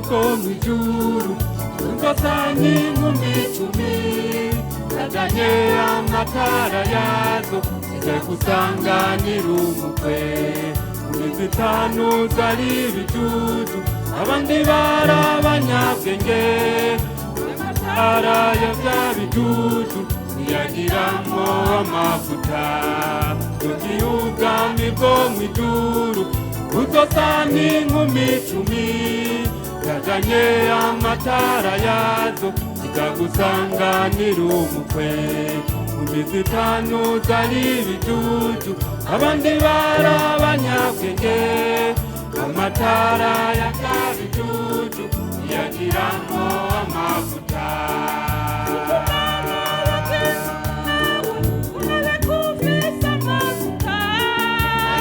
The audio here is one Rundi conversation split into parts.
Ko mwijuru nzosani inkumi icumi zajanye amatara yazo zize gusanganira umukwe. Inkumi zitanu zari ibijuju, abandi bari abanyabwenge. Amatara ya vya bijuju ntiyagiramwo amavuta. Tugiye ubwami bwo mwijuru uzosani inkumi icumi zajanye amatara yazo ziza gusanganira umukwe. Inkumi zitanu zari ibijuju, abandi bari abanyabwenge. Amatara ya vya bijuju ntiyagiramwo amavuta.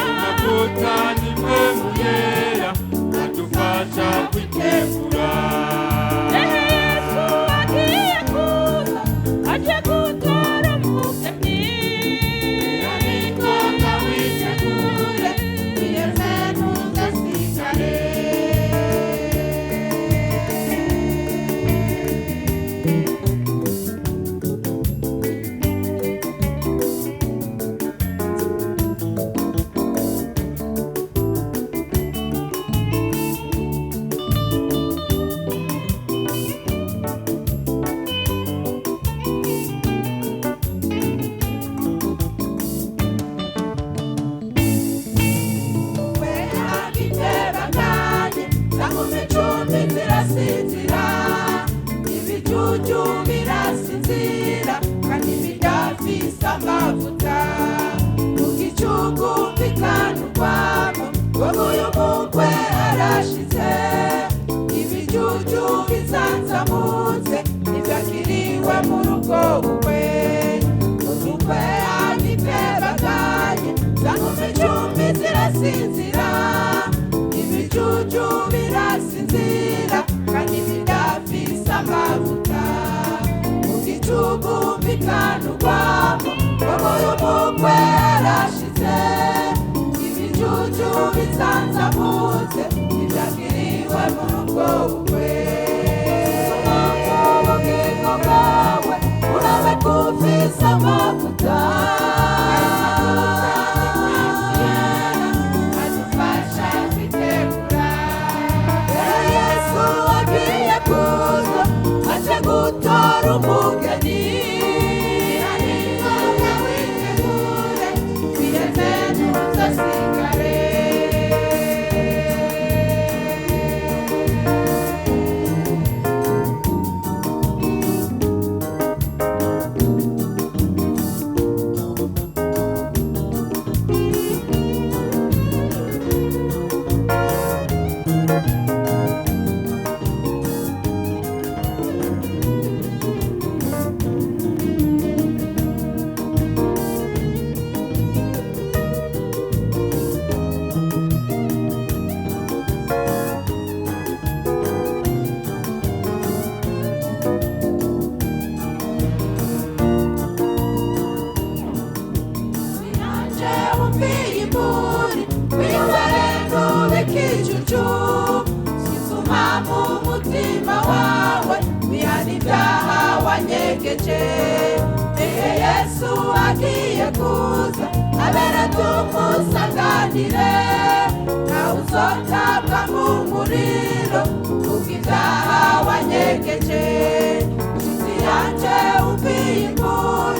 Amavuta ni mwe muyera adufasha kwitegura. Yesu agiye kuza, aje gutora umugeni. Nikoka witegure, Wiyeze ntuzasigare. Zirasinzira, ibijuju birasinzira, kandi bidafise amavuta. Mu gicuku bikanurwamo ngo uyu mukwe arashitse. Ibijuju bizanzamutse ntivyakiriwe muri ubwo bukwe. Umukwe agitebaganye, za nkumi icumi zirasinzira, ibijuju birasinzira, kandi bidafise amavuta. Mu gicuku bikanurwamo ngo uyu mukwe arashitse. Ibijuju bizanzamutse ntivyakiriwe muri ubwo bukwe. Ubugingo bwawe urabe kufise amavuta. Adufasha kwitegura. Yesu agiye kuza, aje gutora umugeni. Ningombwa witegure, wiyeze ntuzasigare. Nanje wumviye imburi, wiyubare ntubike icucu. Suzuma mu mutima wawe, wihane ibyaha wanyegeje. Ehe Yesu agiye kuza, abera tumusanganire. Ntawe uzotabwa mu muriro, kubw'ibyaha wanyegeje. Nshuti yanje wumviye imburi,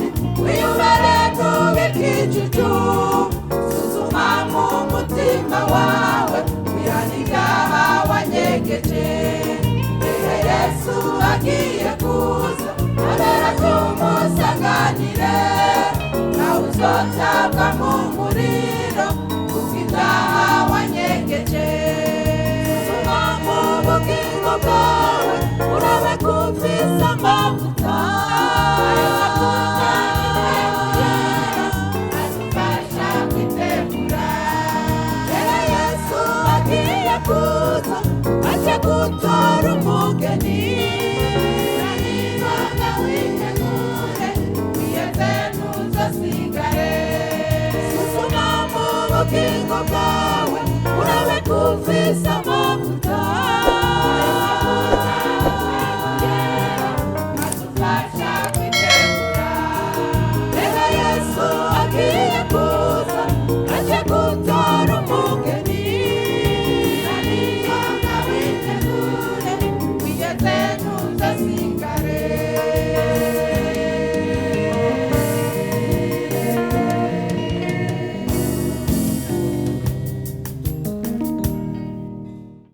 Ufise